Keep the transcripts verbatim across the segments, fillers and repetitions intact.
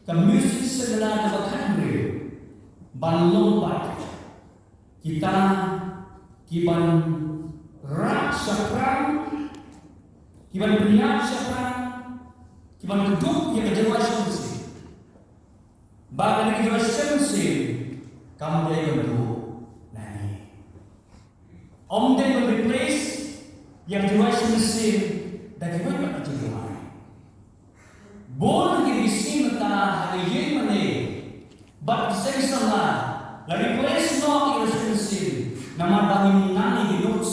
ka music seminar kaba khatnriew ban long bad kita kiban rah shaphrang, kiban pynïaid shaphrang, kiban kdup ïa ka jingrwai sha mynsiem. Ba kane ka jingrwai sha mynsiem kam dei ban duh nangne. Ym dei ban replace ïa ka jingrwai sha mynsiem da kiwei pat ki jingrwai. Bun ki bishni mynta ha ka ïing mane bad ki seng samla la replace noh ïa ka jingrwai sha mynsiem namar ba ngim nang ïa ki notes.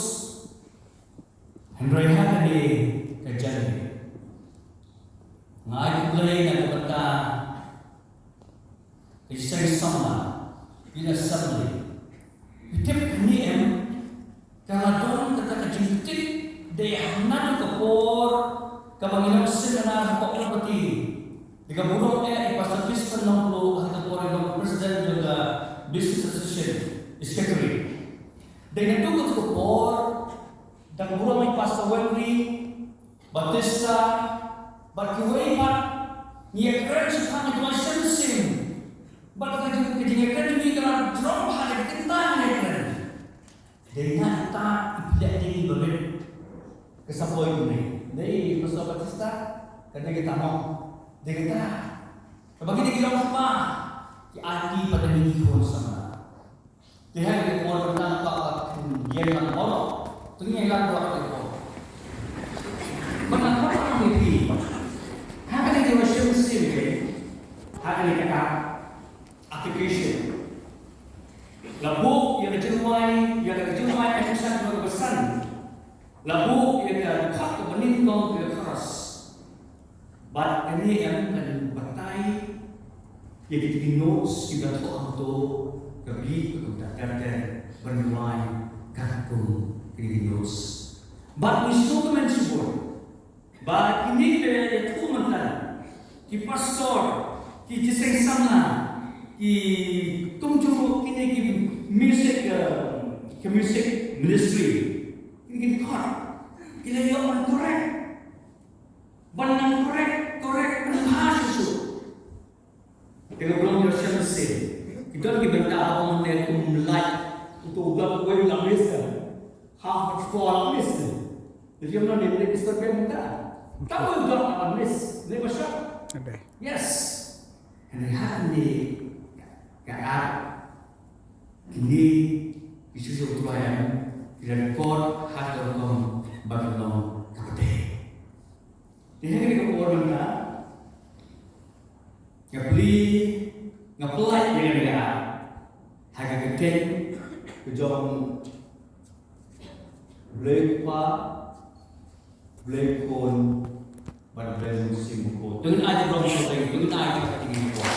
Hynrei ha kane ka janmiet nga ai khublei na ka bynta ka seng samla, ka assembly. Phi tip kane em, ka la don kata ka jingtip dei ha naduh ka por kaba ngi long seminar ha Ürümqi. Dei ka burom eh i Pastor Tristan Nongplo, ha ka por i long president jong ka Business Association, i secretary. Dei naduh kata ka por da ka burom i Pastor Wenry Batista bad kiwei pat ngi ïakren shaphang ka jingrwai sha mynsiem. Bad ka jing, ka jingïakren jong ngi ka la jrong bha da ka kynta ngi ïakren. Dei na kata i pdiang ïa ngi barit. Ka sa poi kumne. Dei Pastor Batista, ka dei kata mo. Dei kata. Kaba kine ki long kpa ki aiti pat da ngi ki khun samla. Te ha kane ka por mynta nga kwah ban ïeng lang baroh. To ngin ïeng lang baroh ha kane ka por. Bad nga kwah ban ong ïa phi, ha kane ka jingrwai sha mynsiem, ha kane ka application, la buh ïa ka jingrwai, ïa ka jingrwai, ka jingrwai kaba san. La buh ïa ka dkhot kaba nyngkong ka chorus. Bad kane em kan batai ïa kito ki notes kiba thoh hangto, ka beat ka kumta ter ter ban rwai katkum kine ki notes. Bad ngi sngewkmen shibun ba kine kiba ïathuh mynta, ki pastor, ki seng samla, ki kumjuh kine ki music, eh, ki music ministry, kine ki dkhot ki la ïoh ban correct. Ban nang correct, correct, ban bha shuh shuh. Te ka burom ïa sha mynsiem. Ki don ki bynta ba ong mynta kum lait. Uto u don uwei u la miss. Half past four la miss. Te ïa mynta ne, ne ki step mynta. Tang uwei u don la miss. Ne ba shah. Ade. Yes. Hynrei ha kane ka app, kine ki shisha u Trai em, ki la record ha ka rukom ba ka long kaba dei. Te ha kane ka por mynta nga plie, nga plie ïa kane ka app ha ka kyrteng ka jong U Blei U Kpa, U Blei U Khun bad U Blei U Mynsiem Bakhuid. To ngin ai ka burom sha U Blei, to ngin ai ka burom sha U Blei.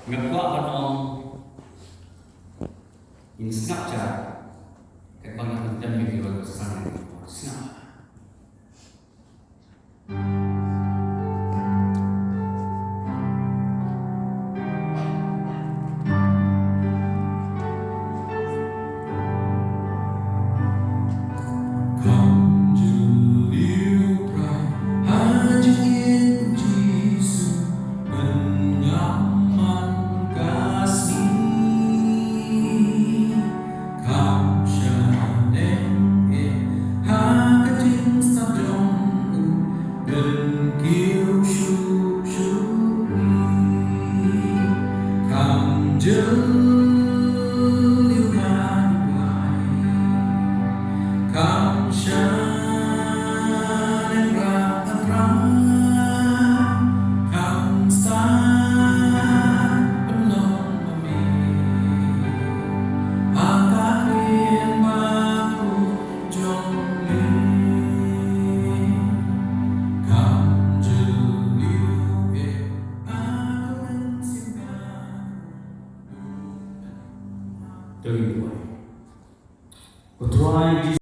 Nga kwah ban ong, ngin sngap jar katba ngan pyntem ïa ki roi ba san. Sngap. Kam shah neng eh ha ka jingsngew jong u, ban kiew shuh shuh. Kam jylliew ha u blai, kam shah neng rah tang rah, kam stad pynlong ma me ha ka ktien bakhuid jong me. Kam jylliew eh ha ka mynsiem bakhuid. To ngin duwai. Ko Trai Jisu.